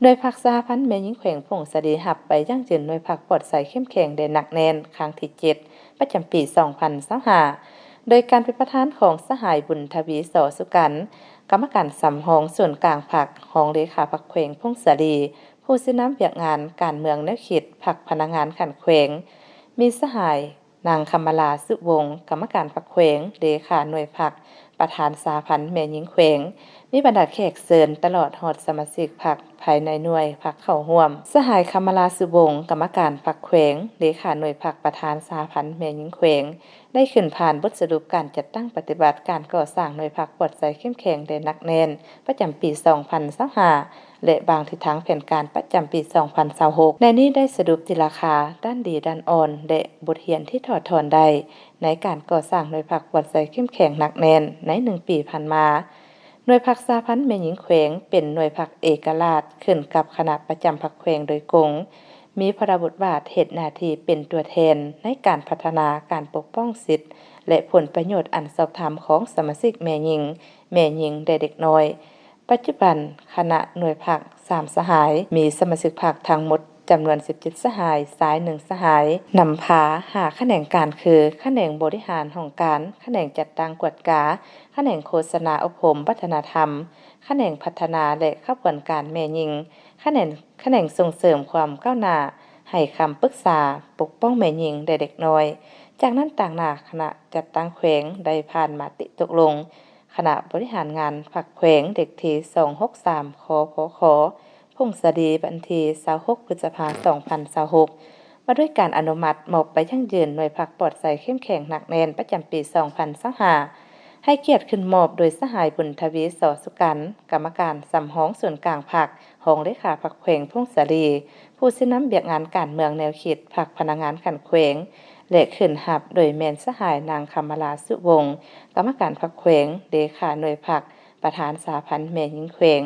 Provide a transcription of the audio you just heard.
ໜ່ວຍພັກສະຫະພັນແມ່ຍິງແຂວງຜົ້ງສາລີ ຮັບໄປຢັ້ງຢືນໜ່ວຍພັກປອດໃສເຂັ້ມແຂງ ແລະ ໜັກແໜ້ນ ຄັ້ງທີເຈັດ ປະຈຳປີສອງພັນຊາວຫ້າ ໂດຍການເປັນປະທານຂອງສະຫາຍ ບຸນທະວີ ສໍສຸກັນ ກຳມະການສຳຮອງສູນກາງພັກ, ຮອງເລຂາພັກແຂວງຜົ້ງສາລີ, ຜູ້ຊີ້ນຳວຽກງານການເມືອງແນວຄິດພັກພະນັກງານຂັ້ນແຂວງ, ມີສະຫາຍ ນາງ ຄຳມາລາ ສຸວົງ ກຳມະການພັກແຂວງ, ເລຂາໜ່ວຍພັກ, ປະທານສະຫະພັນແມ່ຍິງແຂວງ, ມີບັນດາແຂກເຊີນ ຕະຫຼອດຮອດສະມາຊິກພັກພາຍໃນໜ່ວຍພັກເຂົ້າຮ່ວມ. ສະຫາຍ ຄຳມາລາ ສຸວົງ ກຳມະການພັກແຂວງ, ເລຂາໜ່ວຍພັກ, ປະທານສະຫະພັນແມ່ຍິງແຂວງ ໄດ້ຂຶ້ນຜ່ານບົດສະຫຼຸບການຈັດຕັ້ງປະຕິບັດການກໍ່ສ້າງໜ່ວຍພັກປອດໃສເຂັ້ມແຂງ ແລະ ໜັກແໜ້ນ ປະຈຳປີສອງພັນຊາວຫ້າ ແລະ ວາງທິດທາງແຜນການປະຈຳປີສອງພັນຊາວຫົກ. ໃນນີ້ໄດ້ສະຫຼຸບຕີລາຄາດ້ານດີ, ດ້ານອ່ອນ ແລະ ບົດຮຽນທີ່ຖອດຖອນໄດ້ ໃນການກໍ່ສ້າງໜ່ວຍພັກປອດໃສເຂັ້ມແຂງໜັກແໜ້ນໃນໜຶ່ງປີຜ່ານມາ. ໜ່ວຍພັກສະຫະພັນແມ່ຍິງແຂວງ ເປັນໜ່ວຍພັກເອກະລາດ ຂຶ້ນກັບຄະນະປະຈຳພັກແຂວງໂດຍກົງ, ມີພະລະບົດບາດເຮັດໜ້າທີ່ເປັນຕົວແທນໃນການພັດທະນາ, ການປົກປ້ອງສິດ ແລະ ຜົນປະໂຫຍດອັນຊອບທຳຂອງສະມາຊິກແມ່ຍິງ, ແມ່ຍິງ ແລະ ເດັກນ້ອຍ. ປັດຈຸບັນຄະນະໜ່ວຍພັກສາມສະຫາຍ, ມີສະມາຊິກພັກທັງໝົດຈຳນວນສິບເຈັດສະຫາຍ, ຊາຍໜຶ່ງສະຫາຍ, ນຳພາຫ້າຂະແໜງການຄື ຂະແໜງບໍລິຫານຫ້ອງການ, ຂະແໜງຈັດຕັ້ງກວດກາ, ຂະແໜງໂຄສະນາອົບຮົມວັດທະນະທຳ, ຂະແໜງພັດທະນາ ແລະ ຂະບວນການແມ່ຍິງ, ຂະແໜງ ຂະແໜງສົ່ງເສີມຄວາມກ້າວໜ້າ, ໃຫ້ຄຳປຶກສາ, ປົກປ້ອງແມ່ຍິງ ແລະ ເດັກນ້ອຍ. ຈາກນັ້ນ, ຕາງໜ້າຄະນະຈັດຕັ້ງແຂວງໄດ້ຜ່ານມະຕິຕົກລົງ ຄະນະບໍລິຫານງານພັກແຂວງ ເລກທີສອງຫົກສາມ ຄພຂ ຜົ້ງສາລີ ວັນທີຊາວຫົກ ພຶດສະພາ ສອງພັນຊາວຫົກ ວ່າດ້ວຍການອະນຸມັດມອບໄປຢັ້ງຢືນໜ່ວຍພັກປອດໃສເຂັ້ມແຂງໜັກແໜ້ນປະຈຳປີສອງພັນຊາວຫ້າ ໃຫ້ກຽດຂຶ້ນມອບໂດຍສະຫາຍ ບຸນທະວີ ສໍສຸກັນ ກຳມະການສຳຮອງສູນກາງພັກ, ຮອງເລຂາພັກແຂວງຜົ້ງສາລີ, ຜູ້ຊີ້ນຳວຽກງານການເມືອງແນວຄິດພັກພະນັກງານຂັ້ນແຂວງ ແລະ ຂຶ້ນຮັບໂດຍແມ່ນສະຫາຍ ນາງ ຄຳມາລາ ສຸວົງ ກຳມະການພັກແຂວງ, ເລຂາໜ່ວຍພັກ, ປະທານສະຫະພັນແມ່ຍິງແຂວງ.